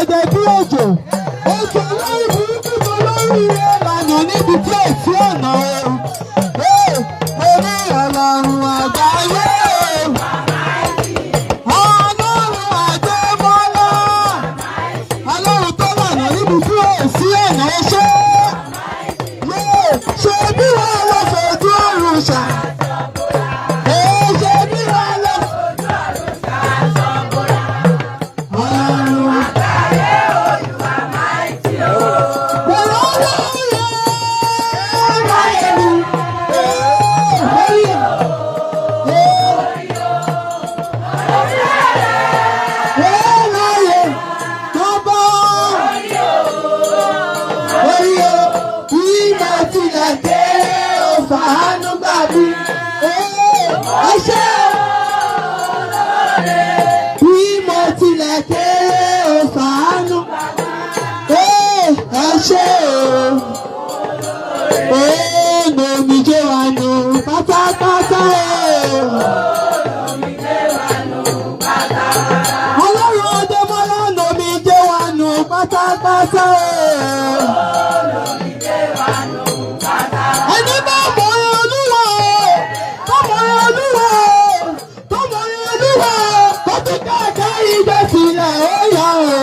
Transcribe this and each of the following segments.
Dẹ̀dẹ̀ bí òjò. Ó sọ lórí burúkú tó lórí rẹ̀ lànà níbi tí ò sí ọ̀nà o. Mo ní Ọlọ́run àgbáyé. Ọlọ́run àjẹmọ́lá. Ọlọ́run tó lànà níbi tí ò sí ọ̀nà ṣé. Ṣé bí wọ́n lọ fojú ọ̀run ṣá? Ṣé bí wọ́n lọ Ọlọ́run. Bí mo tilẹ̀ kéré ò fàánú, ẹ ṣé o. Omijé wa nù pátápátá o. Ọlọ́run Adémọ́lá nomijé wa nù pátápátá o. Ẹni bá mọ̀ Olúwa o, tó mọ̀ Olúwa o, tó mọ̀ Olúwa o, tó tún kẹ̀kẹ́ ìgbé sílẹ̀ ó yá o.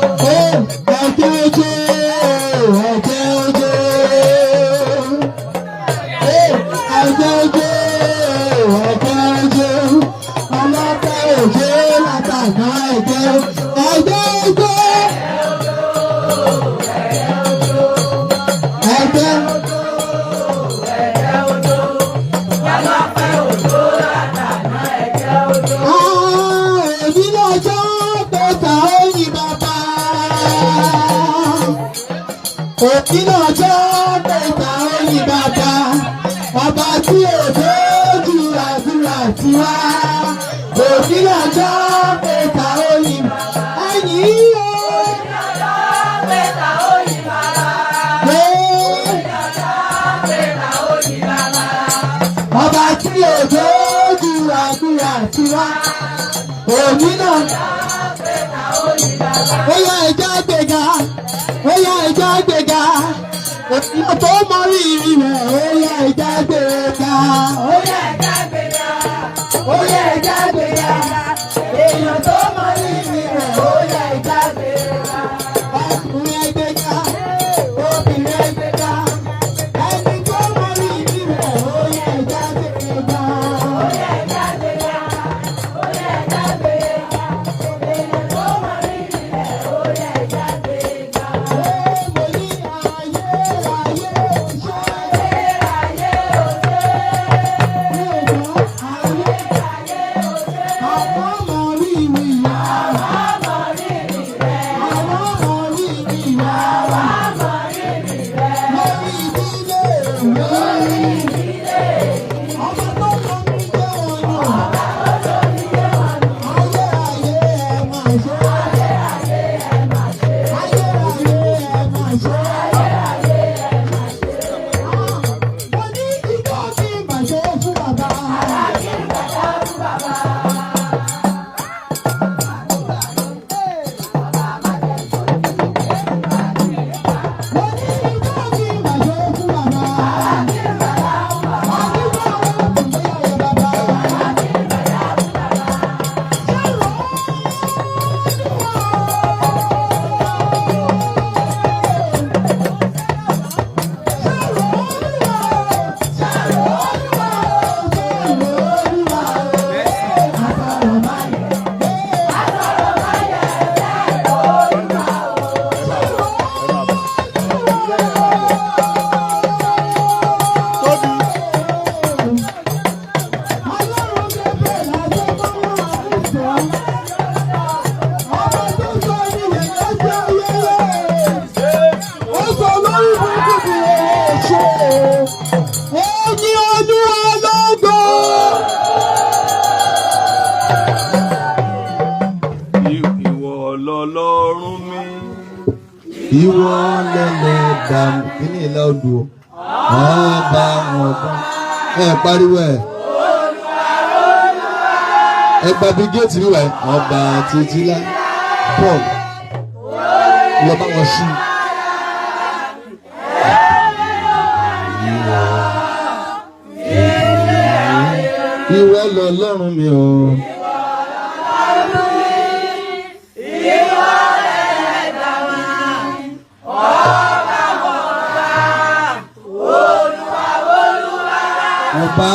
Ẹ̀jẹ̀ ojú, ẹ̀jẹ̀ ojú. Ẹ̀jẹ̀ ojú, ẹ̀jẹ̀ ojú. Ọlọ́pẹ́ òjò látàná ẹ̀jẹ̀ ẹ̀jẹ̀ ojú. Ẹ̀jẹ̀. Èmi lọ́jọ́ pẹ̀ta oyin bàbá. Òbí lọ́jọ́ pẹ̀ta oyin bàbá. Ọba tí ò dójú àdúrà tiwa. Òbí lọ́jọ́ pẹ̀ta oyin ẹ̀yìn o. Ọba tí ò dójú àdúrà tiwa. Òbí náà. Ó yá ẹja gbéga, ó yá ẹja gbéga, ènìyàn tó mọ rírì rẹ̀, ó yá ẹja gbéga, ó yá ẹja gbéga, ó yá ẹja gbéga, èèyàn tó mọ rírì rẹ̀, ó yá ẹja gbéga. Ọkùnrin ẹgbẹ́ga, obìnrin ẹgbẹ́ga, ẹni tó mọ rírì rẹ̀, ó yá ẹja gbéga. Mo ní ayé ayé ṣe. Mo ní ìjọ kí n bàjẹ́ fún bàbá. Mo ní ìjọ kí n bàjẹ́ fún bàbá. Àdúgbò àwọn ìgbéyàwó bàbá. Ó sọ lórí burúkú bí owó ṣe. Ẹyin Olúwa lógo. Ìwọ lọlọ́run mi. Ìwọ lẹlẹ́dàá mi. Kíní ìlà odò o. Ọba ọba. Ẹ pariwo ẹ. Ẹ gba bí géètì mi wà ẹ. Ọba títí lá. Paul lọ bá wọn sí. Ìwọ lọlọ́run mi o. Ọba.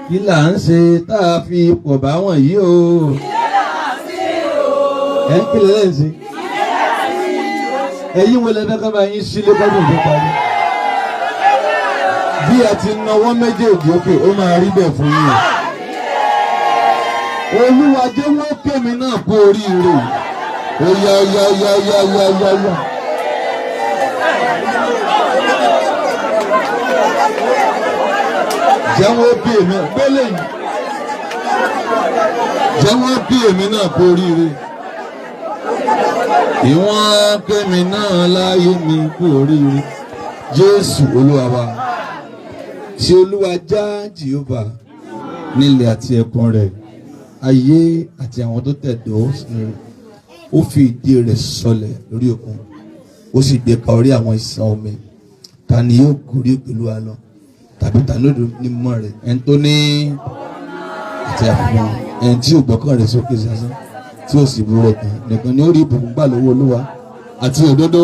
Kí là ń ṣe tá a fi pọ̀ bá wọn yìí o? Ẹ ń kílẹ̀ lẹ́yìn sí. Ẹ̀yin wo lẹ fẹ́ ká bá yín sílé kọ́dún tó parí? Bí ẹ ti nawọ́ méjèèjì òkè, ó máa rí bẹ́ẹ̀ fún yín. Olúwa jẹ́ wọ́n kémi náà kú oríire. Ó yá yá yá yá yá yá yá. Jẹ́ wọ́n bí èmi gbélé yìí. Jẹ́ wọ́n bí èmi náà kú oríire. Ìwọ̀n kémi náà láyé mi kú oríire. Jésù Olúwa wa. Tí Olúwa já Jèhófà nílẹ̀ àti ẹ̀kún rẹ̀, ayé àti àwọn tó tẹ̀dó sínú rẹ̀. Ó fi ìdí rẹ̀ sọlẹ̀ lórí òkun, ó sì gbé ka orí àwọn ìsàn omi. Ta ni yóò gorí òkè Olúwa lọ? Tàbí ta ni ó dúró ní mímọ́ rẹ̀? Ẹni tó ní àti àfihàn, ẹni tí ò gbọ́kàn rẹ̀ sókè sásán, tí ò sì burú ọkàn nìkan ni ó rí ìbùkún gbà lọ́wọ́ Olúwa àti òdodo.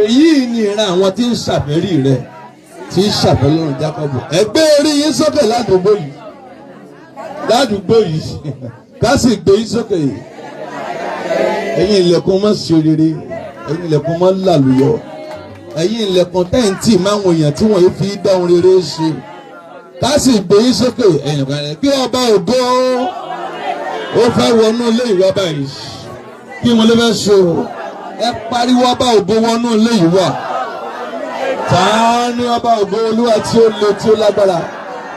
Èyí ni ìran àwọn tí ń ṣàfẹ́rí rẹ̀, tí ń ṣàfẹ́rí Ọlọ́run Jákọ́bù. Ẹ gbé orí yín sókè ládùúgbò yìí, ládùúgbò yìí, ká sì gbé yín sókè. Ẹ̀yin ilẹ̀kùn mọ́ sí oríire, ẹ̀yin ilẹ̀kùn mọ́ làlùyọ, ẹ̀yin ilẹ̀kùn tẹ́ǹtì máwọn èèyàn tí wọ́n fi dáhùn rere ṣe. Ká sì gbé yín sókè. Ẹ̀yìn kan rẹ̀ kí ọba ògo ó fẹ́ wọnú ilé ìwà báyìí. Kí wọ́n lè fẹ́ ṣe o? Ẹ pariwo ọba ògo wọnú ilé ìwà. Ta ni ọba ògo? Olúwa tí ó le, tí ó lágbára.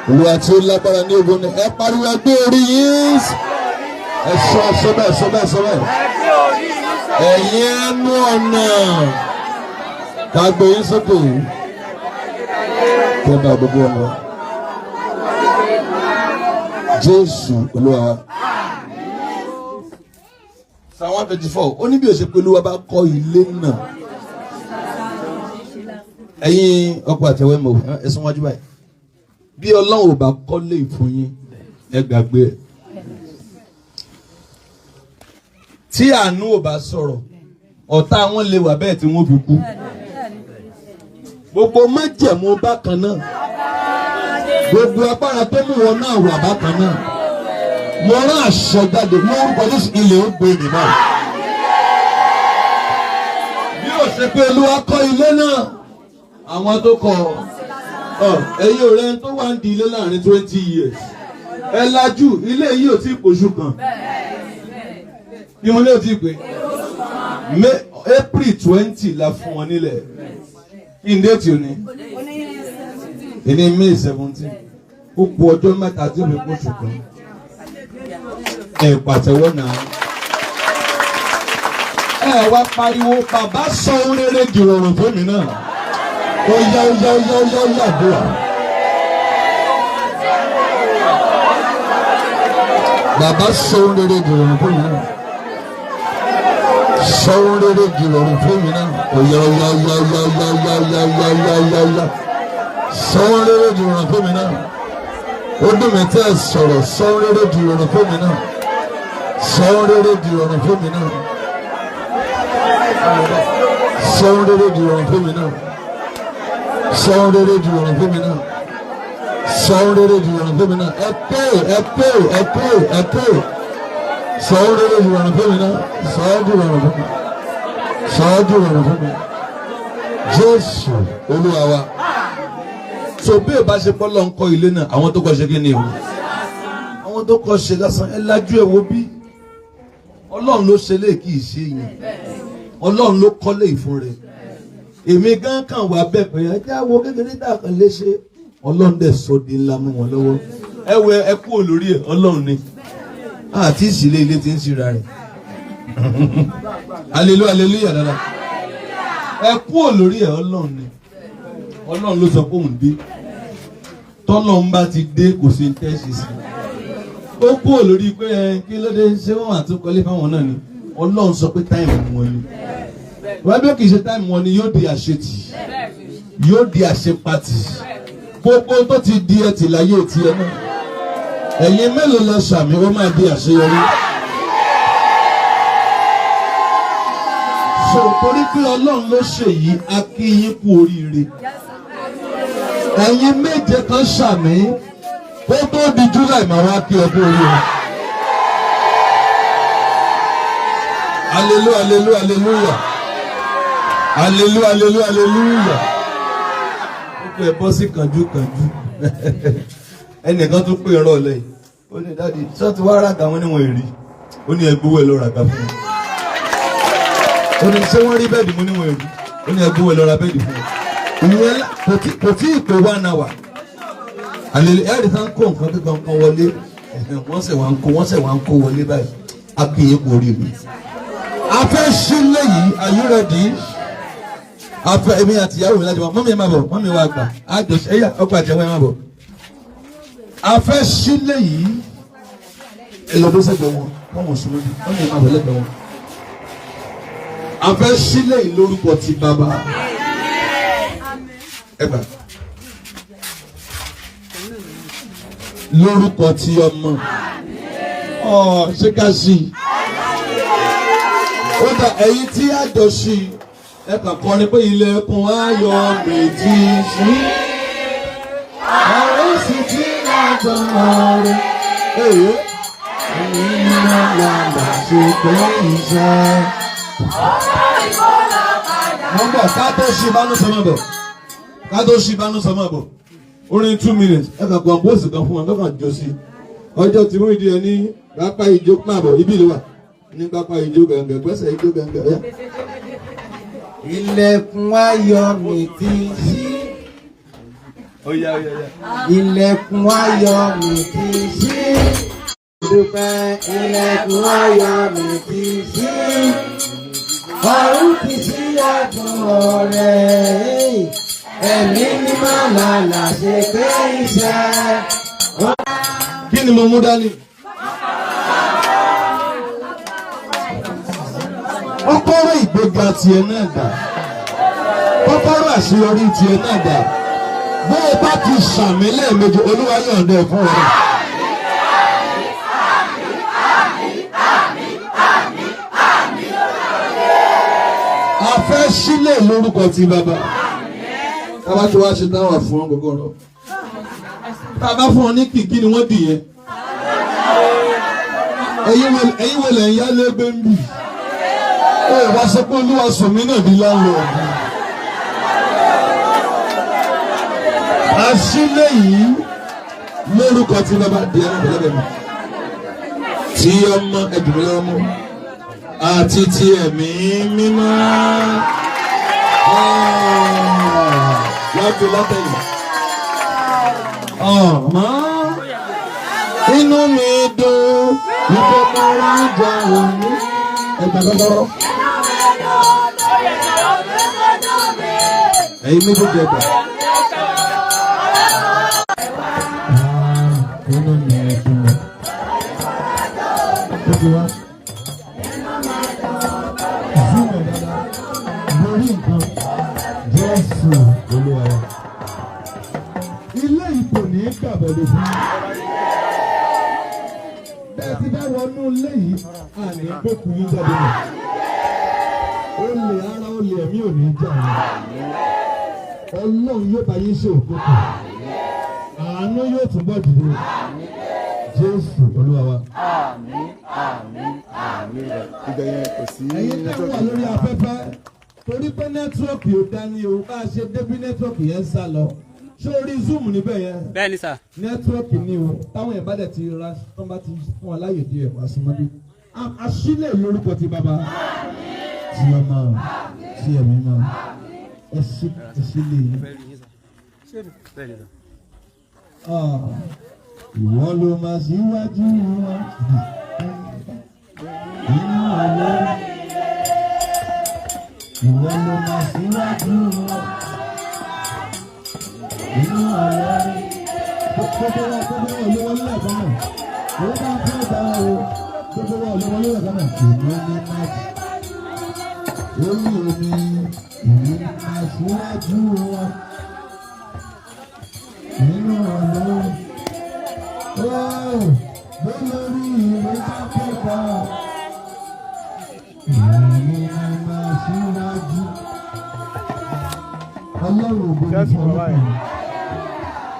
Olúwa tí ó lágbára ní ogun ni. Ẹ pariwo, ẹ gbé orí yín. Ẹ sọ sọ bẹ́ẹ̀, sọ bẹ́ẹ̀, sọ bẹ́ẹ̀. Ẹ̀yin ẹnu ọ̀nà, ká gbé yín sókè. Kí ẹ bá gbogbo ọmọ. Jésù Olúwa wa. Psalm 124, ó ní bí ó ṣe pé Olúwa bá kọ́ ilé náà. Ẹ̀yin ọkọ àtẹwẹ́ mọ̀ ẹ sún wájú báyìí. Bí Ọlọ́run ò bá kọ́lé fún yín, ẹ gbàgbé ẹ̀. Tí àánú ò bá sọ̀rọ̀, ọ̀tá wọn lè wà bẹ́ẹ̀ tí wọ́n fi kú. Gbogbo májẹ̀mú bákan náà. Gbogbo agbára tó mú wọn náà wà bákan náà. Mo rán àṣẹ jáde lórúkọ Jésù, ilẹ̀ ó gbé mi náà. Bí ó ṣe pé Olúwa kọ́ ilé náà, àwọn tó kọ́ ọ, ẹ̀yin ọ̀rẹ́ tó wà ń di ilé láàrin 20 years. Ẹ lajú, ilé yìí ò tí ì pòṣù kan. Bí mo lè tí ì pé April 20 la fún wọn nílẹ̀. Kí n déètì òní? Ìní May 17. Ó kù ọjọ́ mẹ́ta tí ó fi pòṣù kan. Ẹ pàtẹ́wọ́ náà. Ẹ wá pariwo, bàbá sọ ohun rere dìrọ̀rùn fún mi náà. Ó yá ó yá ó yá ó yá ó yá àdúrà. Bàbá sọ ohun rere dìrọ̀rùn fún mi náà. Sọ ohun rere dìrọ̀rùn fún mi náà. Ó yá ó yá ó yá ó yá ó yá ó yá ó yá ó yá ó yá ó yá. Sọ ohun rere dìrọ̀rùn fún mi náà. Ó dùn mí tẹ́ ẹ sọ̀rọ̀. Sọ ohun rere dìrọ̀rùn fún mi náà. Sọ ohun rere dìrọ̀rùn fún mi náà. Sọ ohun rere dìrọ̀rùn fún mi náà. Sọ ohun rere dìrọ̀rùn fún mi náà. Sọ ohun rere dìrọ̀rùn fún mi náà. Ẹ pé, ẹ pé, ẹ pé, ẹ pé. Sọ ohun rere dìrọ̀rùn fún mi náà. Sọ ohun dìrọ̀rùn fún mi. Sọ ohun dìrọ̀rùn fún mi. Jésù Olúwa wa. So bí o bá ṣe pọ́ lọ ń kọ́ ilé náà, àwọn tó kọ́ ṣe kí ni o? Àwọn tó kọ́ ṣe lásán, ẹ lajú ẹ wo bí. Ọlọ́run ló ṣe lé kì í ṣe yẹn. Ọlọ́run ló kọ́lé ìfún rẹ̀. Èmi gan kàn wá bẹ́ẹ̀ pé ẹ já wo kékeré tá a kàn lè ṣe. Ọlọ́run dẹ̀ sọ di ńlá mọ́ wọn lọ́wọ́. Ẹ wẹ ẹ kú olórí ẹ, Ọlọ́run ni. Àti ìsìlẹ̀ ilé ti ń ṣira rẹ̀. Hallelujah, hallelujah dada. Ẹ kú olórí ẹ, Ọlọ́run ni. Ọlọ́run ló sọ pé òun dé. Tọ́lọ́run bá ti dé, kò sí tẹ́sí sí. Ó kú olórí pé ẹ kí ló dé, ṣé wọ́n wà tó kọ́lé fáwọn náà ni. Ọlọ́run sọ pé time wọn ni. Wọ́n bí kì í ṣe time wọn ni, yóò di àṣetì, yóò di àṣepatì. Gbogbo tó ti di ẹtì láyé tiẹ̀ náà. Ẹ̀yin mélòó lọ sàmì, ó máa di àṣeyọrí. So torí pé Ọlọ́run ló ṣe yìí, a kí yín kú oríire. Ẹ̀yin méje kan sàmì, kó tó di July máa wá kí ọ kú oríire. Hallelujah, hallelujah, hallelujah. Hallelujah, hallelujah, hallelujah. Ó pè bọ́ sí kànjú kànjú. Ẹnìkan tún pè ọ̀rọ̀ lẹ́yìn. Ó ní daddy, ṣọ́ọ̀tì wá ràgà wọn níwọ̀n èrì. Ó ní ẹgbówó ẹ lọ ràgà fún wọn. Ó ní ṣé wọ́n rí bed mú níwọ̀n èrì. Ó ní ẹgbówó ẹ lọ ra bed fún wọn. Ìyẹn kò tí ì pé 1 hour. Àlè ẹ̀rí tán kó nǹkan tó kan wọlé. Wọ́n sì wá ń kó, wọ́n sì wá ń kó wọlé báyìí. A kì í kú oríire. A fẹ́ sílé yìí, are you ready? A fẹ́ èmi àti ìyàwó mi láti wá, mummy ẹ máa bọ̀, mummy wa gbà, á jọ ṣe, ẹ̀yà ọkọ àti ẹ̀wọ̀n ẹ máa bọ̀. A fẹ́ sílé yìí, ẹ lọ bó sẹ́gbẹ̀ẹ́ wọn, káwọn sùn lójú, mummy ẹ máa bọ̀ lẹ́gbẹ̀ẹ́ wọn. A fẹ́ sílé yìí lórúkọ ti bàbá. Ẹ gbà. Lórúkọ ti ọmọ. Ọ̀ ṣé ká sí i? Ó dà, ẹ̀yin tí a jọ sí i, ẹ kàn kọrin pé ilẹ̀kùn ayọ̀ mi ti ṣí. Ọ̀rọ̀ sì ti lágbọ̀n rẹ̀. Èyí ẹ̀yin náà làgbà ṣe pé iṣẹ́. Mo ń bọ̀, ká tó ṣí ìbánú sọmọ bọ̀. Ká tó ṣí ìbánú sọmọ bọ̀. Orin 2 minutes, ẹ kàn compose kan fún wọn, kàn jó sí i. Ọjọ́ tí wọ́n ìdí ẹ ní pápá ìjó máa bọ̀, ibi ìlú wà. Ní pápá ìjó gàngàn, gbẹ́sẹ̀ ìjó gàngàn. Yá. Ilẹ̀kùn ayọ̀ mi ti ṣí. Ó yá, ó yá, ó yá. Ilẹ̀kùn ayọ̀ mi ti ṣí. Dúpẹ́, ilẹ̀kùn ayọ̀ mi ti ṣí. Ọ̀run ti ṣí àgùn ọ̀rẹ́. Ẹ̀mí mímọ́ làlà ṣe pé iṣẹ́. Kí ni mo mú dání? Kọ́kọ́rọ́ ìgbéga tiẹ̀ náà dà. Kọ́kọ́rọ́ àṣeyọrí tiẹ̀ náà dà. Bó o bá ti sàmì lẹ́ẹ̀mejì, Olúwa yọ̀ǹda ẹ̀ fún ọ. A fẹ́ sílẹ̀ lórúkọ ti bàbá. Tábà tí wàá ṣe táwà fún ọ gbogbo. Tá a bá fún ọ ní kìkì ni wọ́n dì yẹn. Ẹ̀yin wo lẹ̀ ń yá lẹ́gbẹ́ ń bì? Ó wá sọ pé Olúwa sọ mí náà di landlord. Àṣìlẹ̀ yìí lórúkọ tí bàbá di ẹran pẹ̀lẹ́bẹ̀ mi. Tí ọmọ ẹ̀dùnmí lọ́wọ́ mú àti ti ẹ̀mí mímọ́. Láti látẹ̀yìn. Ọ̀mọ́ inú mi dùn wípé mo wá jẹ òní. Ẹgbẹ́ kọ́kọ́rọ́. Ẹ̀yin méjèèjì ẹgbà. Inú mi dùn. Ó ti wá. Zoom ẹ̀ dáadáa. Lórí nǹkan. Jésù Olúwa wa. Ilé ìbò ní gbàbọ̀dé fún mi. Bẹ́ẹ̀ ti bá wọnú ilé yìí, àní gbókùn yín jáde nù. Olè ara, olè ẹ̀mí ò ní jà ní. Ọlọ́run yóò bá yín ṣe òkúkù. Àánú yóò túbọ̀ dìde. Jésù Olúwa wa. Àmín, àmín, àmín. Ibẹ̀ yẹn kò sí Ẹ̀yin tẹ́ wà lórí afẹ́fẹ́, torí pé network ò dání o, bá a ṣe débí network yẹn ń sá lọ. Ṣé orí Zoom níbẹ̀ yẹn? Bẹ́ẹ̀ni sà. Network ni o, táwọn yẹn bá dẹ̀ ti ra, tán bá ti fún wa láyè díẹ̀ wá sí mọ́bí. Àṣìlẹ̀ lórúkọ ti bàbá, ti ọmọ, ti ẹ̀mí mọ́. Ẹ ṣí lè yín. Bẹ́ẹ̀ni sà. Ìwọ ló máa síwájú wa nínú ọlọ́run. Ìwọ ló máa síwájú wa nínú ọlọ́run. Gbogbo wa, gbogbo wa ló wọlé lẹ́ẹ̀kan náà. Ìwọ bá ń fẹ́ gbà o. Gbogbo wa ló wọlé lẹ́ẹ̀kan náà. Èmi ni máa èmi èmi èmi ni máa síwájú wa nínú ọlọ́run. Lórí ìwé bá kẹ́kọ̀ọ́, èmi ni máa síwájú. Ọlọ́run ògo ni Jésù fún bàbá ọlọ́run. yẹn.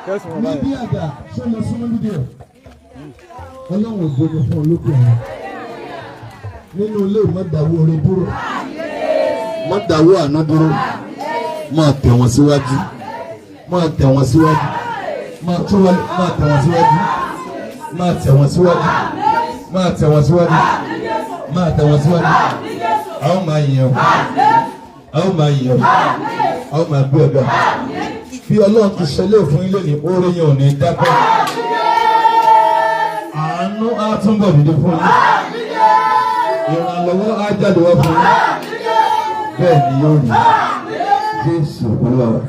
Jésù bàbá Níbi yẹn. àgbà ṣé lọ súnmọ́ nídìí ẹ̀. Ọlọ́run ògo ni fún olókè ọ̀run. Nínú ilé, mọ́dàwó orin dúró. Mọ́dàwó àná dúró. Máa tẹ̀ wọ́n síwájú. Máa tẹ̀ wọ́n síwájú. Máa tún wọlé. Máa tẹ̀ wọ́n síwájú. Máa tẹ̀ wọ́n síwájú. Máa tẹ̀ wọ́n síwájú. Máa tẹ̀ wọ́n síwájú. A ó máa yìn ọ́. A ó máa yìn ọ́. A ó máa gbé ọ̀gá. Bí Ọlọ́run ti ṣẹlẹ̀ fún yín lónìí, oore yẹn ò ní dákẹ́. Àánú á túnbọ̀ dìde fún yín. Ìrànlọ́wọ́ á jáde wá fún yín. Bẹ́ẹ̀ ni yóò rí. Jésù Olúwa wa.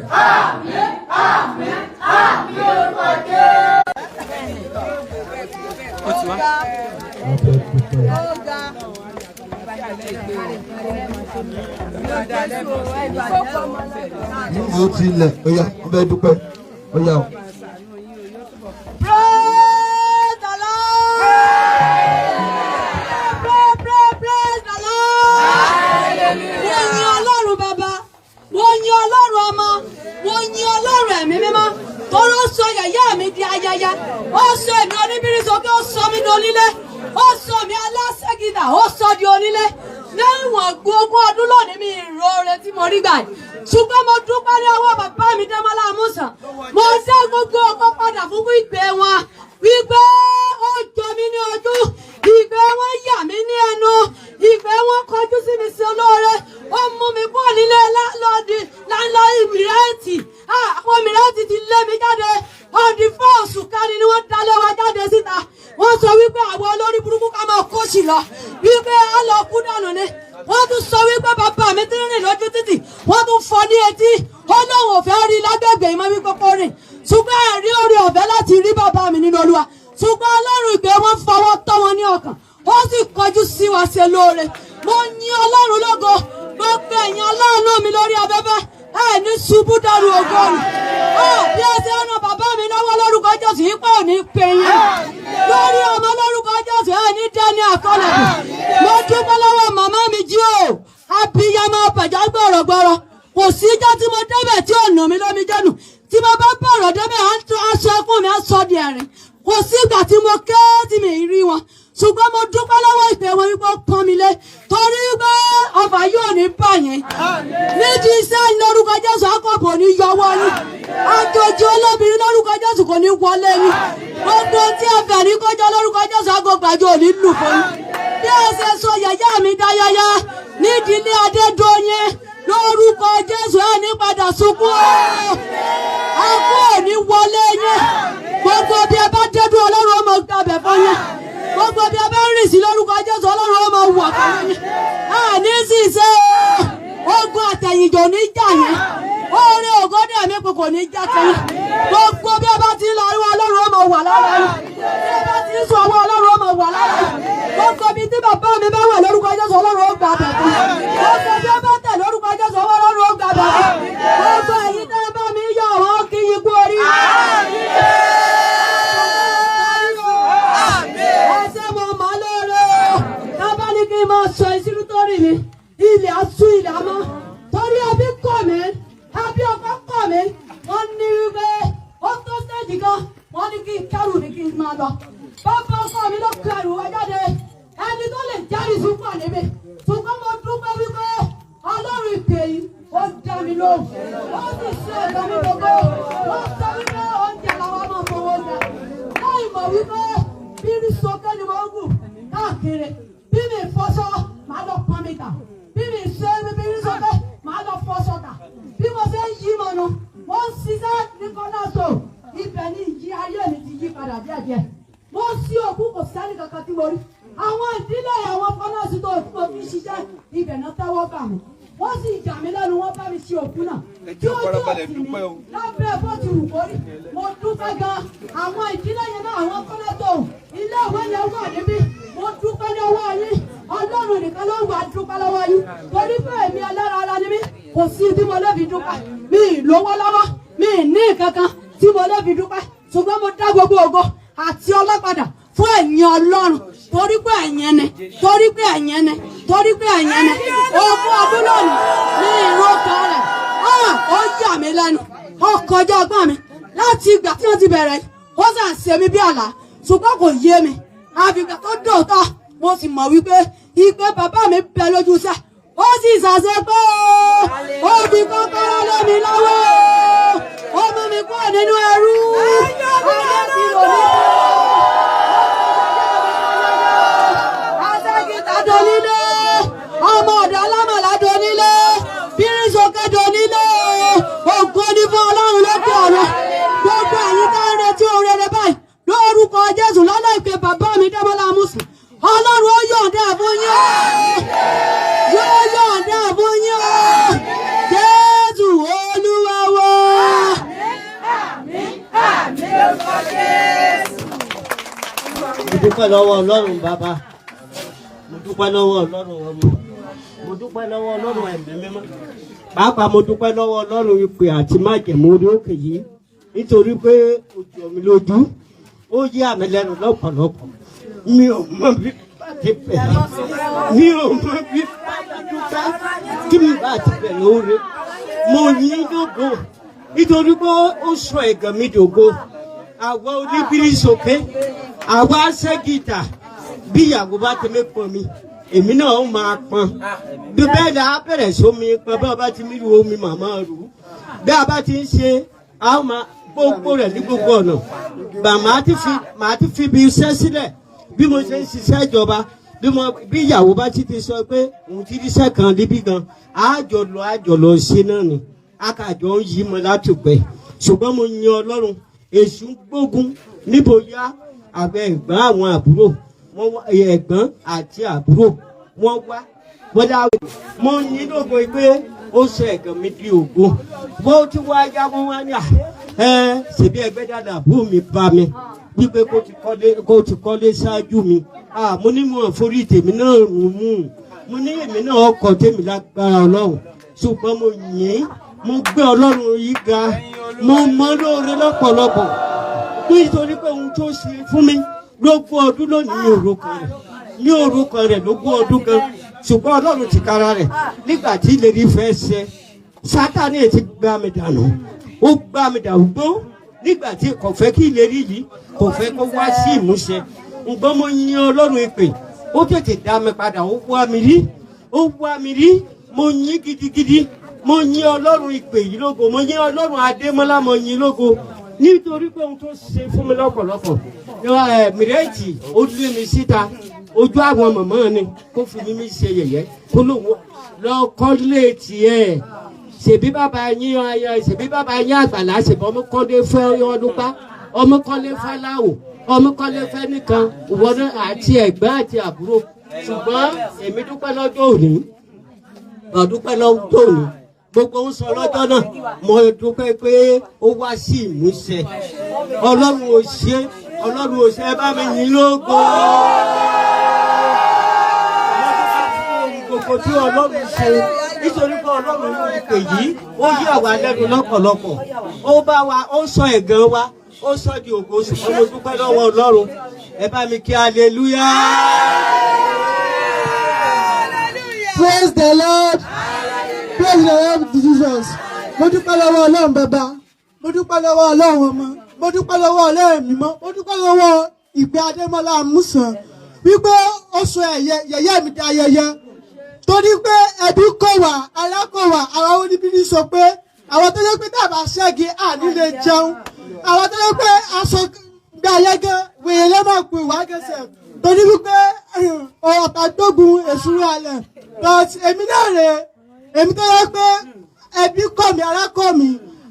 Wọ́n fẹ́ dúpẹ́. Ó ti lẹ̀, ó yá, wọ́n fẹ́ dúpẹ́, ó yá o. Praise the Lord! Pray, pray, praise the Lord! Mo yin Ọlọ́run Bàbá, mo yin Ọlọ́run Ọmọ, mo yin Ọlọ́run Ẹ̀mí Mímọ́. Torí ó sọ yẹ̀yẹ́ mi di ayẹyẹ, ó sọ èmi oníbírí sókè, ó sọ mí di onílé, ó sọ mi aláṣẹ́gidà, ó sọ di onílé. Níwọ̀n ogún ọdún lónìí, mi ìró tí mo rí gbà yìí. Ṣùgbọ́n mo dúpẹ́ ní ọwọ́ bàbá mi Démọ́lá Amúsàn. Mo dá gbogbo ọkọ̀ padà fún ìpè wọn wípé ó jọ mí ní ojú, ìgbẹ́ wọn yà mí ní ẹnu, ìgbẹ́ wọn kọjú sí mi sí olóore, ó mú mi kúrò nílé láńlọ́ọ̀dì láńlọ́ọ̀dì mìíràntì. Àwọn mìíràntì ti lé mi jáde. Ọdí fún oṣù kẹrin ni wọ́n dalé wa jáde síta. Wọ́n sọ wípé àwọn olórí burúkú ká máa kóṣì lọ, wípé á lọ kú dànù ni. Wọ́n tún sọ wípé bàbá mi ti rìn lójú títì, wọ́n tún fọ́ ní etí, ó lóun ò fẹ́ rí lágbègbè ìmọ̀ wípé kó rìn. Ṣùgbọ́n ẹ̀rí orí ọ̀fẹ́ láti rí bàbá mi nínú Olúwa. Ṣùgbọ́n Ọlọ́run ìgbé wọn fọwọ́ tọ́ wọn ní ọkàn, ó sì kọjú sí wa ṣe lóore. Mo yin Ọlọ́run lógo. Gbogbo ẹ̀yin aláàánú mi lórí afẹ́fẹ́, ẹ̀ ní ṣubú dàrú ògo nù. Ó bí ẹ ṣe ń ran bàbá mi lọ́wọ́, lórúkọ Jésù, yípa ò ní pè yín. Lórí ọmọ, lórúkọ Jésù, ẹ̀ ní dẹ́ni àkọlẹ̀. Mo dúpẹ́ lọ́wọ́ màmá mi jí o, abiyamọ bàjá gbọ̀rọ̀gbọ̀rọ̀. Kò síjọ́ tí mo débẹ̀ tí ò nà mí lómi jẹ́nu. Tí mo bá bọ̀rọ̀ débẹ̀, aṣọ ẹkún mi á sọ di ẹ̀rín. Kò sígbà tí mo ké tí mi rí wọn. Ṣùgbọ́n mo dúpẹ́ lọ́wọ́ ìpè wọn wípé ó pọ́n mi lé, torí pé ọfà yóò ní bà yín nídìí iṣẹ́. Lórúkọ Jésù, akọ̀bọ̀ ní yọwọ́ yín. Àjòjì olóbìnrin, lórúkọ Jésù, kò ní wọlé yín. Gbogbo tí a fẹ̀ ní kọjá, lórúkọ Jésù, agbógbàjọ ò ní lù fún yín. Bí ẹ ṣe sọ yẹ̀yẹ́ mi dáyẹyẹ nídìílé Adédọ́yìn, lórúkọ Jésù, ẹ ní padà sunkún o. Akú ò ní wọlé yín. Gbogbo bí ẹ bá dédú, Ọlọ́run ọmọ gbàbẹ̀ fún yín. Gbogbo bí ẹ bá ń rìn sí, lórúkọ Jésù, Ọlọ́run ọmọ wà pẹ̀lú yín. Ẹ ní sì ṣe o. Ogun àtẹ̀yìnjò ní jà yín. Oore ògódé ẹ̀mí kò kò ní já kẹyìn. Gbogbo bí ẹ bá ti ń lọ, ọwọ́ Ọlọ́run ọmọ wà lára yín. Bí ẹ bá ti ń sùn, ọwọ́ Ọlọ́run ọmọ wà lára yín. Gbogbo bí tí bàbá mi bá wà, lórúkọ Jésù, Ọlọ́run ó gbà bẹ̀ fún. Gbogbo bí ẹ bá tẹ̀, lórúkọ Jésù, ọwọ́ Ọlọ́run ó gbà bẹ̀ fún. Gbogbo ẹ̀yin tẹ́ ẹ bá mi yọ̀ wọ́n, kí yín kú oríire. Ẹsẹ̀ mo mọ̀ lóore o. Tábà ní kí n máa sọ ìṣirú torí mi. Ilẹ̀ á sú, ilẹ̀ á mọ́. Torí ẹbí kọ̀ mí, ẹbí ọkọ kọ̀ mí. Wọ́n ní wípé ó tó stage kan. Wọ́n ní kí n kẹ́rù mi, kí n máa lọ. Bàbá ọkọ mi ló kẹrù wá jáde. Ẹni tó lè jẹ́rìí sí pọ̀ níbí. Ṣùgbọ́n mo dúpẹ́ wípé Ọlọ́run ìpè yìí, ó dá mi lóhùn. Ó sì ṣe ẹ̀dá mi gbogbo. Ó sọ wípé oúnjẹ làwọn máa fowó jẹ. Láì mọ̀ wípé bírí sókè ni mo ń gùn káàkiri. Bí mi fọṣọ, màá lọ pọn mi tà. Bí mi ṣe bírí sókè, màá lọ fọṣọ tà. Bí mo ṣe ń yí mọ̀nù, mo ń ṣiṣẹ́ ní kọ́nà tó. Ibẹ̀ ni ìyí ayé mi ti yí padà díẹ̀díẹ̀. Mo sí òkú, kò sẹ́ni kankan tí mo rí. Àwọn ìdílé àwọn fọlọ́sì tó tí mo fi ń ṣiṣẹ́ ibẹ̀ náà tẹ́wọ́ gbà mí. Wọ́n sì jà mí lẹ́nu, wọ́n bá mi ṣe òkú náà. Ẹ Tí jẹ́ ojú farabalẹ̀ òtì mi dúpẹ́ o. lábẹ́ bó ti wù kórí. Mo dúpẹ́ gan. Àwọn ìdílé yẹn náà, àwọn kọ́lẹ́tò ilé ìwé yẹn wà níbí. Mo dúpẹ́ lọ́wọ́ yín. Ọlọ́run nìkan ló wà dúpẹ́ lọ́wọ́ yín. Torí pé èmi ẹlẹ́ran ara ni mí. Kò sí tí mo lè fi dúpẹ́. Mi ì lówó lọ́wọ́. Mi ì ní nǹkan tí mo lè fi dúpẹ́. Ṣùgbọ́n mo dá gbogbo ògo àti ọlọ́padà fún ẹ̀yin Ọlọ́run. Torí pé ẹ̀yin ni. Torí pé ẹ̀yin ni. Torí pé ẹ̀yin ni. 20 ọdún lónìí ní ìró kan rẹ̀. Ah! Ó yà mí lẹ́nu. Ó kọjá ọgbọ́n mi. Láti ìgbà tí wọ́n ti bẹ̀rẹ̀ yìí, ó sàn ṣe mí bí àlá. Ṣùgbọ́n kò yé mi. Àfìgbà tó dòótọ́, mo sì mọ̀ wípé ìpè bàbá mi bẹ lójú iṣẹ́. Ó sì ṣàṣẹ pé ó fi kọ́kọ́rọ́ lé mi lọ́wọ́. Ó mú mi kúrò nínú ẹrú. Ayé ti rò mí. Aṣẹ́gìtà donílé, ọmọ ọ̀dọ̀ alámọ̀lá donílé, bírísókè donílé, ògo ni fún Ọlọ́run lókè ọ̀run. Gbogbo ẹ̀yin tá ń retí ohun rere báyìí lórúkọ Jésù lọ́lá ìpè bàbá mi Dẹ́mọ́lá Amusan. Ọlọ́run ó yọ̀ǹda ẹ̀ fún yín o. Yóò yọ̀ǹda ẹ̀ fún yín o. Jésù Olúwa wa. Àmín lórúkọ Jésù. Mo dúpẹ́ lọ́wọ́ Ọlọ́run Bàbá, mo dúpẹ́ lọ́wọ́ Ọlọ́run Ọmọ, mo dúpẹ́ lọ́wọ́ Ọlọ́run Ẹ̀mí Mímọ́. Pàápàá mo dúpẹ́ lọ́wọ́ Ọlọ́run ìpè àti májẹ̀mú orí òkè yìí, nítorí pé ó jọ mi lójú, ó yí àmì lẹ́nu lọ́pọ̀lọpọ̀. Mi ò mọ bí bá ti bẹ̀rẹ̀, mi ò mọ bí bá ti dúpẹ́, tí mi bá ti bẹ̀rẹ̀ oore. Mo yìn lógo nítorí pé ó sọ ẹ̀gàn mi dògo. Àwa oníbírí sókè, àwa ṣẹ́gìtà, bí ìyàwó bá ti mi pọn mi, èmi náà ó máa pọn. Bí bẹ́ẹ̀ ni a bẹ̀rẹ̀ sómi pọn, bí a bá ti mi ru omi màmá rù ú, bí a bá ti ń ṣe, a ó máa gbogbo rẹ̀ ní gbogbo ọ̀nà. Bà màá ti fi ibi iṣẹ́ sílẹ̀ bí mo ṣe ń ṣiṣẹ́ ìjọba. Bí ìyàwó bá ti ti sọ pé òun ti ríṣẹ́ kan níbí gan, àjọ lọ ṣe náà ni, akàjọ ń yí mọ látùgbẹ́. Ṣùgbọ́n mo yan Ọlọ́run. Èṣù ń gbógun níbo yá àbẹ ẹ̀gbọ́n, àwọn àbúrò wọ́n wá, ẹ̀gbọ́n àti àbúrò wọ́n wá wọ́n dá. Mo ní lógo pé ó sọ ẹ̀gàn mi di ògo. Bó ti wá yá, wọ́n wá ní à ẹ ṣèbí ẹgbẹ́ dáadáa, àbúrò mi bá mi wípé kó ti kọ́lé ṣáájú mi. À mo ní mo forí tèmi náà rùn mú, mo ní èmi náà ọkọ̀ tèmi lágbára Ọlọ́run. Ṣùgbọ́n mo yìn, mo gbé Ọlọ́run yìí ga, mo mọ lóore lọ́pọ̀lọpọ̀, nítorí pé ohun tó ṣe fún mi lógún ọdún lónìí, ní orúkọ rẹ̀, ní orúkọ rẹ̀ lógún ọdún gan. Ṣùgbọ́n Ọlọ́run ti kára rẹ̀ nígbà tí ìlérí fẹ́ ṣẹ, Sátánì ti gbá mi dànù, ó gbá mi dànù gbó nígbà tí kò fẹ́ kí ìlérí yìí, kò fẹ́ kó wá sí ìmúṣẹ. Ǹgbọ́n mo yin Ọlọ́run ìpè, ó tètè dá mi padà, ó wá mi rí, ó wá mi rí. Mo yìn gidigidi, mo yin Ọlọ́run ìpè yìí lógo, mo yin Ọlọ́run Adémọ́lá, mo yin lógo, nítorí pé ohun tó ṣe fún mi lọ́pọ̀lọpọ̀. Ẹ mìrẹ́ẹ̀tì ó lé mi síta ojú àwọn mọ̀mọ́ ni, kó fi mímí ṣe yẹ̀yẹ́, kó lóun lọ kọ́lé tiẹ̀. Ṣèbí bàbá yín ayọ̀, ṣèbí bàbá yín àgbàlá, ṣèbí ọmọ kọ́lé fẹ́ ọdúnpá, ọmọ kọ́lé fẹ́ láwò, ọmọ kọ́lé fẹ́ nìkan, ìwọ náà àti ẹ̀gbọ́n àti àbúrò. Ṣùgbọ́n èmi dúpẹ́ lọ́jọ́ òní, mo dúpẹ́ lọ́jọ́ òní. Gbogbo ń sọ lọ́jọ́ náà, mo dúpẹ́ pé ó wá sí ìmúṣẹ. Ọlọ́run ò ṣe, Ọlọ́run ò ṣe, ẹ bá mi yìn lógo gbogbo tí Ọlọ́run ṣe, nítorí pé Ọlọ́run ló ń pè yìí, ó yí àwa lẹ́nu lọ́pọ̀lọpọ̀, ó bá wa, ó sọ ẹ̀gàn wa, ó sọ di ògo. Ṣùgbọ́n mo dúpẹ́ lọ́wọ́ Ọlọ́run. Ẹ bá mi kí hallelujah. Praise the Lord. Praise the Lord Jesus. Mo dúpẹ́ lọ́wọ́ Ọlọ́run Bàbá. Mo dúpẹ́ lọ́wọ́ Ọlọ́run Ọmọ. Mo dúpẹ́ lọ́wọ́ Ọlọ́run Mímọ́. Mo dúpẹ́ lọ́wọ́ ìpè Adémọ́lá Amúsàn. Wípé ó sọ ẹ̀yẹ yẹ̀yẹ́ mi di ayẹyẹ. Torí pé ẹbí kò wá, ará kò wá, àwọn oníbírí sọ pé àwọn tó yẹ pé tàbá ṣẹ́gi àní lè jẹun. Àwọn tó yẹ pé aṣọ gbé ayé gan, wèrè ló máa pè wá gẹ̀ẹ́sẹ̀. Torí wípé ọ̀tá gbógun èṣù alẹ̀. But èmi náà rè é, èmi tó yẹ pé ẹbí kọ̀ mí, ará kọ̀ mí,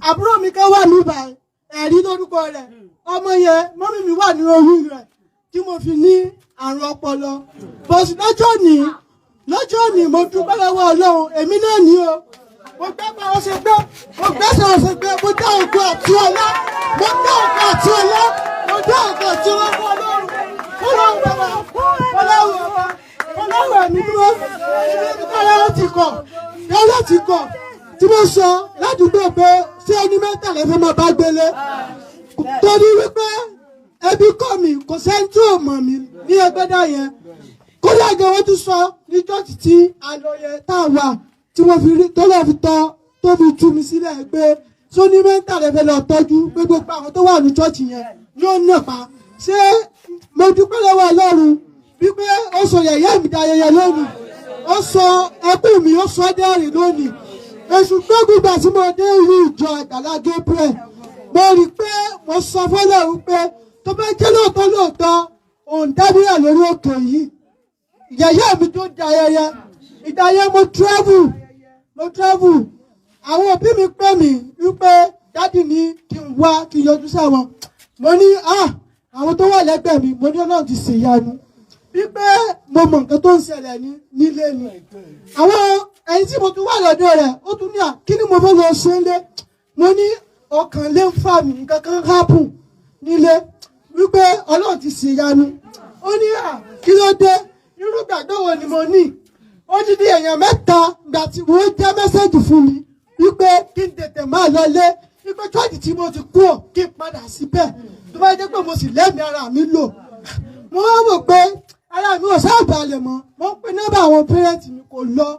àbúrò mi kan wà ní báyìí. Ẹ̀rí lórúkọ rẹ̀. Ọmọ yẹn, mọ́mí mi wà ní oyún rẹ̀ tí mo fi ní àrùn ọpọlọ. Bọ̀sì lọ́jọ́ òní, mo dúpẹ́ lọ́wọ́ Ọlọ́run. Èmi náà ní o. Mo gbẹ́ bá ọ ṣe gbé, mo gbẹ́sẹ̀ ọ ṣe gbé. Mo dá ògo àti ọlá, mo dá ògo àti ọlá, mo dá ògo àti ọlá fún Ọlọ́run, Ọlọ́run bàbá, Ọlọ́run ọba, Ọlọ́run ẹ̀mí dúró. Èmi ní káyọ̀ ti kọ̀ tí mo sọ ládùúgbò pé ṣé ẹni mẹ́tàlá fẹ́ máa bá gbélé, torí wípé ẹbí kọ́ mi, kò sẹ́ni tí ò mọ̀ mí ní Ẹgbẹ́dá yẹn. Kódà gan, wọ́n tún sọ ní church tí a lọ yẹn tá a wà, tí wọ́n fi rí tó lọ́ọ́ fi tọ́ tó fi tú mi sílẹ̀ pé sóní mẹ́tàlá fẹ́ lọ tọ́jú, pé gbogbo àwọn tó wà ní church yẹn yóò nà pa. Ṣé mo dúpẹ́ lọ́wọ́ Ọlọ́run wípé ó sọ yẹ̀yẹ́ mi di ayẹyẹ lónìí, ó sọ ẹkún mi, ó sọ dẹ́rìn lónìí. Èṣù gbógun gbà tí mo dé ìlú ìjọ Àgbàlá Gabriel, mo rí i pé mo sọ fọlọ́run pé tó bá jẹ́ lóòótọ́ lóòótọ́ òun dábìrà lórí òkè yìí, yẹ̀yẹ́ mi tó di ayẹyẹ. Ìgbà yẹn mo travel. Àwọn òbí mi pè mí wípé daddy ní kí n wá, kí n yọjú sáwọn. Mo ní, ah, àwọn tó wà lẹ́gbẹ̀ẹ́ mi, mo ní Ọlọ́run ti ṣèyanu, wípé mo mọ nǹkan tó ń ṣẹlẹ̀ ní nílé ni. Àwọn ẹni tí mo tún wà lọ́dọ̀ rẹ̀, ó tún ní à, kí ni mo fẹ́ lọ ṣe ń lé? Mo ní ọkàn lé ń fà mí, nǹkan kan happen nílé, wípé Ọlọ́run ti ṣèyanu. Ó ní à, kí ló dé? Irú gbàgbọ́ wo ni mo ní? Odidi èèyàn mẹ́ta gbà tí wọ́n jẹ́ message fún mi wípé kí n tètè máa lọ lé, wípé church tí mo ti kú ò, kí n padà síbẹ̀, tó bá jẹ́ pé mo sì lẹ́mìí ara mi lò. Mo wá wò pé ara mi ò sáà balẹ̀ mọ́. Mo ń pe nọ́mbà àwọn parents mi, kò lọ.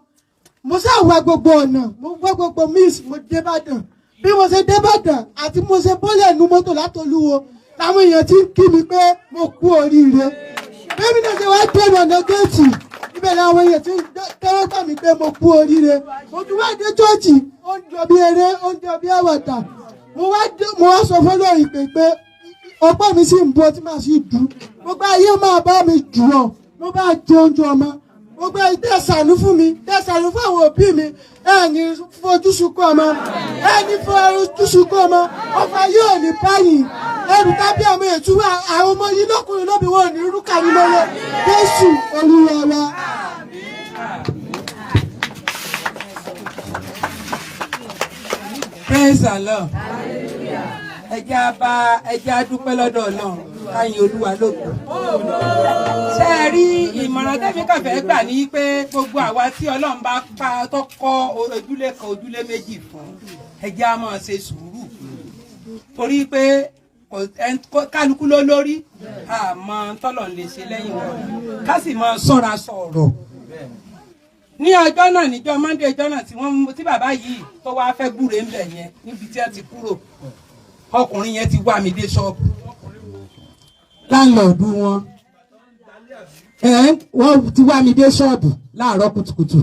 Mo sáà wá gbogbo ọ̀nà, mo wá gbogbo means, mo dé Ìbàdàn. Bí mo ṣe dé Ìbàdàn àti mo ṣe bọ́lẹ̀ nu mọ́tò látolúwo, làwọn èèyàn ti ń kí mi pé mo kú oríire. Bẹ́ẹ̀ni náà ṣe wá dé ọ̀nà géètì, ibẹ̀ làwọn èèyàn ti ń tẹ́wọ́ gbà mí pé mo kú oríire. Mo tún wá dé church, ó ń jọ bí eré, ó ń jọ bí àwàdà. Mo wá sọ fọlọ́run ìpè pé ọpẹ́ mi sì ń bọ́ tí màá sì dùn. Gbogbo ayé máa bá mi jù ọ́, mo bá jẹ oúnjẹ ọmọ. Gbogbo ẹ tẹ́ ṣàánú fún mi, tẹ́ ṣàánú fún àwọn òbí mi, ẹ ní fojú sunkún ọmọ, ẹ ní fojú sunkún ọmọ. Ọfà yóò ní báyìí ẹrù tábí àwọn ètò àwọn ọmọ yìí lọ́kùnrin lóbi, wọn ò ní rúkà ní lọ́wọ́ Jésù Olúwa wa. Praise the Lord. Ẹ jẹ́ á bá, ẹ jẹ́ á dúpẹ́ lọ́dọ̀ Ọlọ́run, ká yin Olúwa lógo. Ṣé ẹ rí ìmọ̀ràn tẹ́mi kàn fẹ́ gbà ní pé gbogbo àwa tí Ọlọ́run bá pa tó kọ́ ojúlé kan, ojúlé méjì fún, ẹ jẹ́ á máa ṣe sùúrù, torí pé kálukú ló lórí àmọ́ tọ́lọ̀ ń lè ṣe lẹ́yìn wọn, ká sì máa ṣọ́ra sọ̀rọ̀. Ní ọjọ́ náà, níjọ́ Monday ọjọ́ náà tí wọ́n mú tí bàbá yìí tó wáá fẹ́ gbúre ńbẹ̀ yẹn, níbi tí wọ́n ti kúrò, ọkùnrin yẹn ti wá mi dé ṣọ́ọ̀bù. Landlord wọn ẹ, wọ́n ti wá mi dé ṣọ́ọ̀bù láàárọ̀ kùtùkùtù.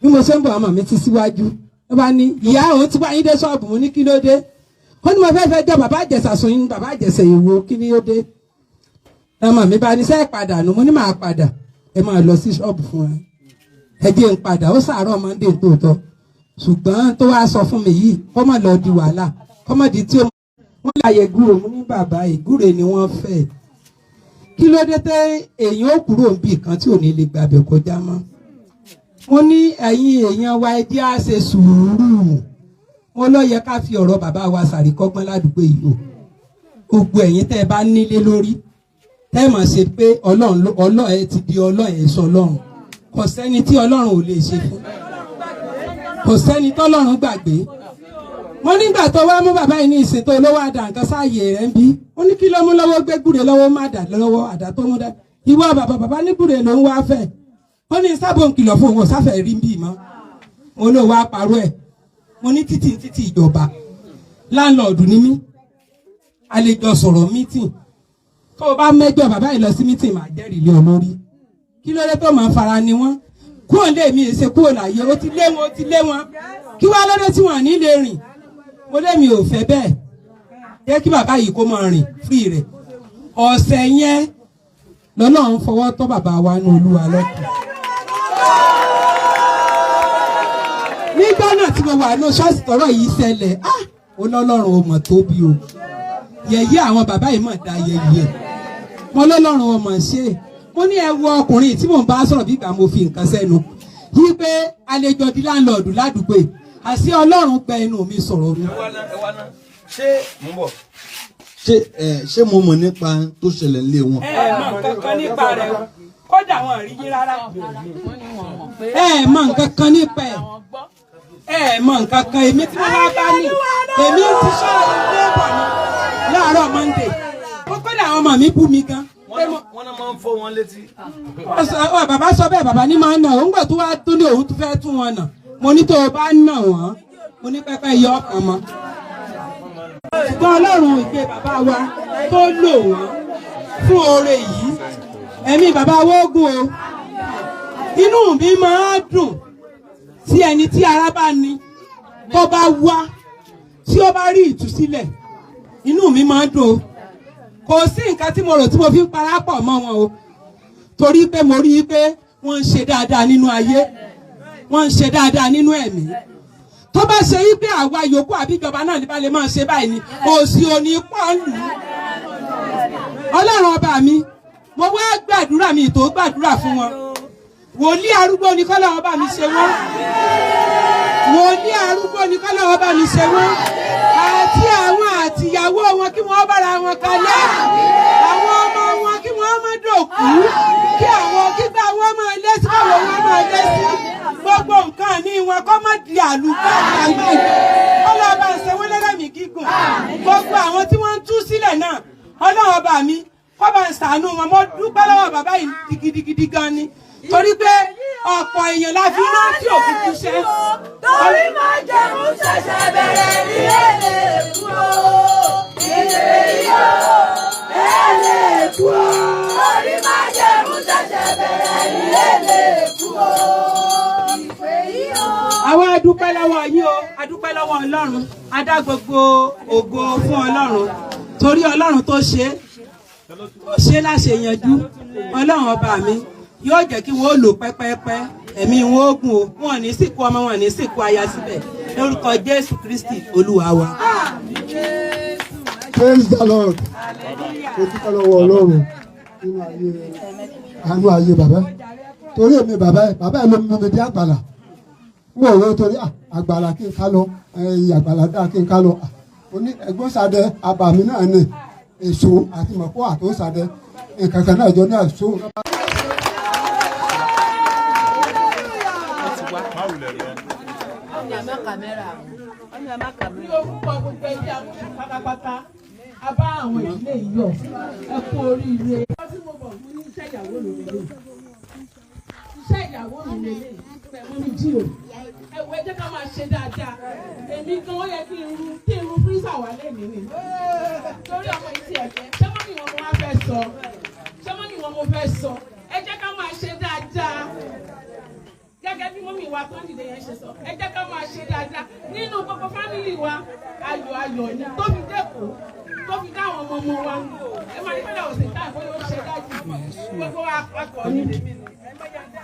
Bí mo ṣe ń bọ̀, ọmọ mi ti síwájú. Wọ́n bá ní ìyá òun ti wá yín dé ṣọ́ọ̀bù. Mo ní kí ló dé? Ó ní mo fẹ́ fẹ́ jọ bàbá Ìjẹ̀ṣà sùn yín. Bàbá Ìjẹ̀ṣà èwo? Kí ni ó dé? Ọmọ mi bá ní sẹ́ padà nù. Mo ní màá padà, ẹ máa lọ sí ṣọ́ọ̀bù fúnra ẹ, jẹ́ ń padà. Ó sàárọ̀ Monday tòótọ́, ṣùgbọ́n tó wá sọ fún mi yìí, kó má lọ di wàhálà, kó má di tí ó wọ́n láàyè gúrò. Mo ní bàbá ìgúrè ni wọ́n fẹ́. Kí ló dé tẹ́ èèyàn ó kúrò níbì kan tí ò ní lè gbàbẹ̀ kọjá mọ́? Mo ní ẹ̀yin èèyàn wa, ẹ jẹ́ á ṣe sùúrù. Mo lọ yẹ ká fi ọ̀rọ̀ bàbá wa ṣàríkọ́gbọ́n ládùúgbò yìí o. Gbogbo ẹ̀yin tẹ́ ẹ bá nílé lórí, tẹ́ ẹ mọ̀ ṣe pé Ọlọ́run, Ọlọ́run ẹ ti di Ọlọ́run, ẹ sọ Ọlọ́run. Kò sẹ́ni tí Ọlọ́run ò lè ṣe fún, kò sẹ́ni tọ́lọ́run gbàgbé. Mo nígbà tó wá mú bàbá yìí ní ìsìn tó lówó àdá nǹkan sáàyè rẹ̀ ń bí. Ó ní kí ló mú lọ́wọ́? Gbé gbúre lọ́wọ́, má dà lọ́wọ́, àdá tó mú dá. Ìwọ bàbá, bàbá ní gbúre ló ń wá fẹ́. Ó ní sábò ń kìlọ̀ fún òun, ò sáfẹ́ rí bí mọ́. Mo ló wá parọ́ ẹ̀. Mo ní títì títì ìjọba, landlord ni mí, a lè jọ sọ̀rọ̀ meeting. Tó o bá mẹ́jọ bàbá yìí lọ sí meeting, màá jẹ́rìí lé ọ lórí. Kí ló dé tó máa fara ni wọ́n kúrò lé mi? Èsè kúrò láyé, ó ti lé wọn, ó ti lé wọn. Kí wá lóde tí wọn ní lè rìn? Mo lé mi ò fẹ́ bẹ́ẹ̀. Jẹ́ kí bàbá yìí kó máa rìn free rẹ̀. Ọ̀sẹ̀ yẹn lọ́lọ́run fọwọ́ tọ́ bàbá wa ní Olúwa lọ́kàn. Nígbà náà tí mo wà ní ṣọ́ọ̀ṣì tọ́rọ̀ yìí ṣẹlẹ̀, ah. Ó lọ́lọ́run ò mọ̀ tóbi o, yẹ̀yẹ́ àwọn bàbá yìí mọ̀ dá yẹ̀yẹ́. Mo lọ́lọ́run ò mọ̀ ṣe. Mo ní ẹ wo ọkùnrin tí mò ń bá sọ̀rọ̀ bí ìgbà mo fi nǹkan sẹ́nu yí pé àlejò di láńlọ́ọ̀dù ládùúgbò yìí. Àṣé Ọlọ́run gba ẹnu mi sọ̀rọ̀ mi. Ẹ wá ná, ṣé mò ń bọ̀. Ṣé ẹ ṣé mo mọ̀ nípa tó ṣẹlẹ̀ nílé wọn? Ẹ mọ̀ nǹkan kan nípa rẹ̀ o, kódà wọn rí yín rárá. Ẹ mọ̀ nǹkan kan nípa ẹ̀, ẹ mọ̀ nǹkan kan. Èmi tí wọ́n wá bá ní, èmi ti sọ ilé bọ̀ ni láàárọ̀ Monday. Ó kódà àwọn ọmọ mi bú mi gan. Wọ́n náà máa ń fọ́ wọn létí. Ọ bàbá sọ bẹ́ẹ̀, bàbá ní máa ń nà òun gbà tó wá tó ní òun tó fẹ́ tún wọn nà. Mo ní tó o bá nà wọ́n, mo ní pẹ́pẹ́ yọ ọkàn mọ́. Ṣùgbọ́n Ọlọ́run ìpè bàbá wa tó lò wọ́n fún oore yìí, ẹ̀mí bàbá wa ogun o. Inú mi máa ń dùn tí ẹni tí ara bá ní tó bá wá, tí ó bá rí ìtúsílẹ̀, inú mi máa ń dùn o. Kò sí nǹkan tí mo rò tí mo fi ń parapọ̀ mọ́ wọn o, torí pé mo rí i pé wọ́n ń ṣe dáadáa nínú ayé, wọ́n ń ṣe dáadáa nínú ẹ̀mí. Tó bá ṣe yí pé àwa yòókù àbíjọba náà ní bá lè máa ṣe báyìí ni, òsì òní pọ̀ ń lù ú. Ọlọ́run ọba mi, mo wá gbàdúrà mi tó gbàdúrà fún wọn. Wòlíì arúgbó ni kọ́lọ́run ọba mi ṣe wọ́n, wòlíì arúgbó ni kọ́lọ́run ọba mi ṣe wọ́n, àti àwọn àtìyàwó wọn kí wọ́n bára wọn kalẹ̀, àwọn ọmọ wọn kí wọ́n má dòkú, kí àwọn kígbà wọn máa lé sí, káwọn wọn máa lé sí, gbogbo nǹkan ní wọn kọ́ má di àlùbáàkà náà. Ọlọ́run ọba ń ṣe wọ́n lẹ́lẹ́mìí gígùn. Gbogbo àwọn tí wọ́n ń tú sílẹ̀ náà, Ọlọ́run ọba mi kọ́ bá ń ṣàánú wọn. Mo dúpẹ́ lọ́wọ́ bàbá yìí gidigidi gan ni, torí pé ọ̀pọ̀ èèyàn la fi rántí òkùnkùn ṣe. Torí máa jẹun ṣẹ̀ṣẹ̀ bẹ̀rẹ̀ ní èlé kú o. Ilé yóò èlé kú o. Torí máa jẹun ṣẹ̀ṣẹ̀ bẹ̀rẹ̀ ní èlé kú o. Ìpè yìí o. Àwa adúpẹ́ lọ́wọ́ yín o, adúpẹ́ lọ́wọ́ Ọlọ́run, a dá gbogbo ògo fún Ọlọ́run, torí Ọlọ́run tó ṣe é, tó ṣe é láṣẹ yanjú. Ọlọ́run ọba mi yóò jẹ́ kí wọ́n ó lò pẹ́pẹ́pẹ́, ẹ̀mí wọn ó gùn o, wọn ò ní sìnkú ọmọ, wọn ò ní sìnkú aya síbẹ̀, lórúkọ Jésù Kristi Olúwa wa. Praise the Lord. Mo dúpẹ́ lọ́wọ́ Ọlọ́run nínú ayé, àánú ayé bàbá, torí èmi bàbá ẹ̀ ló mú mi dé àgbàlá. N ò rò torí àgbàlá kí n ká lọ, ẹ̀yìn àgbàlá dá kí n ká lọ. Oní ẹ̀gbọ́n àbàmì náà ní èso àti mọ̀kó àtòsàdẹ nǹkan kan náà jọ ní èso. Ní orúkọ gbogbo ẹbí Amúsùn pátápátá, a bá àwọn ìdílé yìí yọ̀, ẹ kú oríire. Wọ́n tí mo bọ̀ fún ní iṣẹ́ ìyàwó mi lélẹ̀, iṣẹ́ ìyàwó mi lélẹ̀ pẹ̀lú mi jí o. Ẹ wo, ẹ jẹ́ ká máa ṣe dáadáa. Èmi gan, ó yẹ kí n ru freezer wá lẹ́nìí ni torí ọmọ yìí ti ẹ̀fẹ́. Ṣé mọ́ ni wọn mo wá fẹ́ sọ? Ṣé mọ́ ni wọn mo fẹ́ sọ? Ẹ jẹ́ ká máa ṣe dáadáa gẹ́gẹ́ bí mummy wa tó ń dìde yẹn ṣe sọ. Ẹ jẹ́ ká máa ṣe dáadáa nínú gbogbo family wa. Ayọ̀ ayọ̀ ni tó fi dẹ́kun, tó fi dá àwọn ọmọ ọmọ wa. Ẹ máa ní pẹ́lú ọ̀sẹ̀ táà bóyá ó ṣe dájú gbogbo wa papọ̀ ni.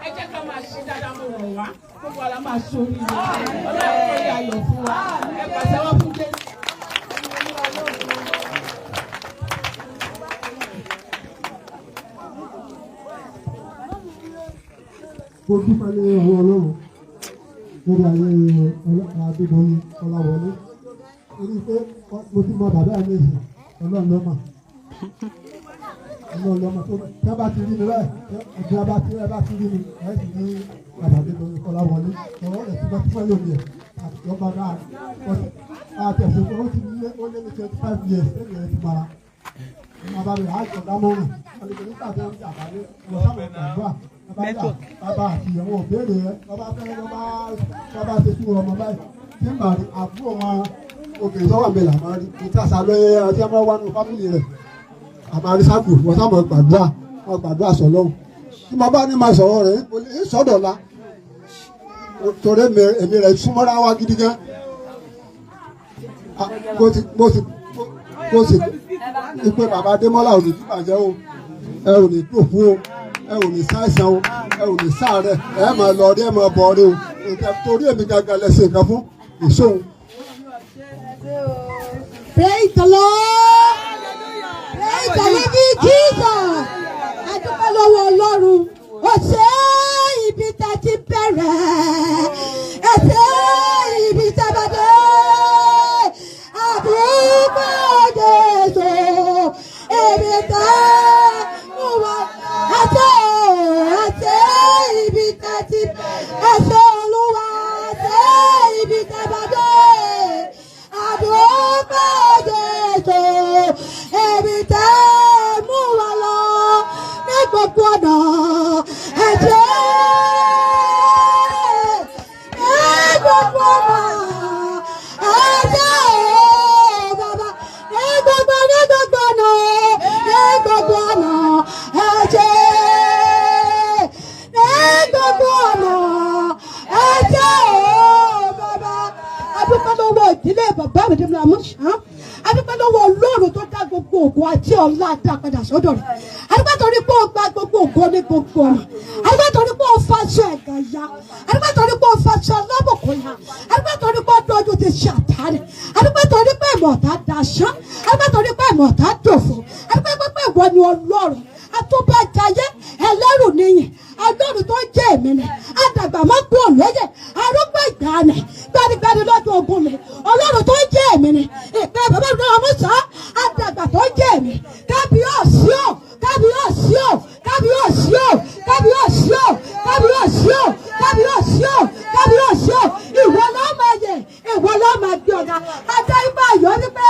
Ẹ jẹ́ ká máa ṣe dáadáa. Mo rọ̀ wá, gbogbo wa la máa ṣe oríire. Ọlọ́run kò yẹ ayọ̀ fún wa. Ẹ pàtẹ́wọ́ fún Jésù. Mo dúpẹ́ ní ọwọ́ Ọlọ́run lórí ayé ọlọ́pàá Adédoyin Ọláwọlé, torí pé mo ti mọ bàbá mi yìí. Ọlọ́run ló mọ̀, Ọlọ́run ló mọ̀. Tó tí a bá ti rí mi báyìí, tí a bá ti ẹ bá ti rí mi, ẹ sì ní bàbá Adédoyin Ọláwọlé. Ọ̀rọ̀ rẹ̀ ti bá ti fẹ́ lómi ẹ̀ àtijọba náà àtẹ̀sẹ̀ pé ó ti lé, ó lé ní 25 years lẹ́yìn rẹ̀ ti mara. Bàbá rẹ̀ àjọ dámọ̀ràn àlejò nígbà tí wọ́n ti àbálẹ̀ wọ́n sábà gbàdúrà. Bàbá àti ìyàwó òbéèrè rẹ, bàbá fẹ́ bàbá ṣe fún ọmọ báyìí tí ń bà rí àbúrò wọn obìnrin tó wà mí là máa rí ìta sàlọ́ yẹ ọtí ọmọ wa nù family rẹ̀ àmàrí sáàkù. Wọ́n sábà gbàdúrà, wọ́n gbàdúrà sọ̀lọ́hún. Tí mo bá ní máa sọ̀rọ̀ rẹ̀ ń sọ̀dọ̀la, torí èmi rẹ̀ súnmọ́ra wa gidi gan. Mo sì ìpè bàbá Adémọ́lá, ò ní bàjẹ́ o, ẹ ò ní dòkú o, ẹ ò ní ṣàìsàn o, ẹ ò ní ṣàárẹ̀, ẹ máa lọ rí, ẹ máa bọ̀ rí o, torí èmi gangan lẹ ṣe nǹkan fún ìṣòwò. Praise the Lord. Praise the living Jesus. A dúpẹ́ lọ́wọ́ Ọlọ́run. Ó ṣe ibi tá a ti bẹ̀rẹ̀. Ẹ ṣe ibi tá a bá dé. Àdúgbò Jésù. Ibi tá a mú wa. Ẹ ṣe ẹ ṣe ibi tá a ti bẹ̀rẹ̀. Ẹ ṣe Olúwa. Ẹ ṣe ibi tá a bá dé. Àdúgbò Jésù. Ibi tá a mú wa lọ ní gbogbo ọ̀nà. Ẹ ṣé ní gbogbo ọ̀nà. Ẹ ṣé o bàbá ní gbogbo ọ̀nà. Ní gbogbo ọ̀nà. Ẹ ṣé ní gbogbo ọ̀nà. Ẹ ṣé o bàbá. A dúpẹ́ lọ́wọ́ ìdílé bàbá mi Dèmọ́lá Amúsàn. A dúpẹ́ lọ́wọ́ Ọlọ́run tó dá gbogbo ògo àti ọlá dá padà sọ́dọ̀ rẹ̀. A dúpẹ́ torí pé ó gba gbogbo ògo ní gbogbo ọ̀nà. A dúpẹ́ torí pé ó faṣọ ẹ̀gàn ya. A dúpẹ́ torí pé ó faṣọ alábòkó ya. A dúpẹ́ torí pé ó dọ́jú ti ṣe àtàrí. A dúpẹ́ torí pé ìmọ̀ ọ̀tá daṣán. A dúpẹ́ torí pé ìmọ̀ ọ̀tá dòfo. A dúpẹ́ pé ìwọ ni Ọlọ́run. Atúbàjáyé ẹlẹ́rù níyìn. Ọlọ́run tó jẹ́ èmi ni. Àdàgbà má kú òlóyè. Arúgbó ìgbàanì. Gbanigbani lọ́dún ogun mi. Ọlọ́run tó jẹ́ èmi ni. Ìpè bàbá mi náà mú sá. Àdàgbà tó jẹ́ èmi. Kábíyèsí o. Kábíyèsí o. Kábíyèsí o. Kábíyèsí o. Kábíyèsí o. Kábíyèsí o. Kábíyèsí o. Ìwọ ló máa yẹ. Ìwọ ló máa gbé ọ̀gá. Adá ibà yọ wípé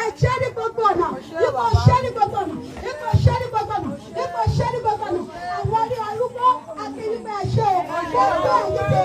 ẹ ṣé ní gbogbo ọ̀nà. Ipò ṣé ní gbogbo ọ̀nà. Ipò ṣé ní gbogbo ọ̀nà. Ipò ṣé ní gbogbo ọ̀nà. Àwọn ní arúgbó àti wípé ẹ ṣé o. Gbogbo ẹ̀yin tí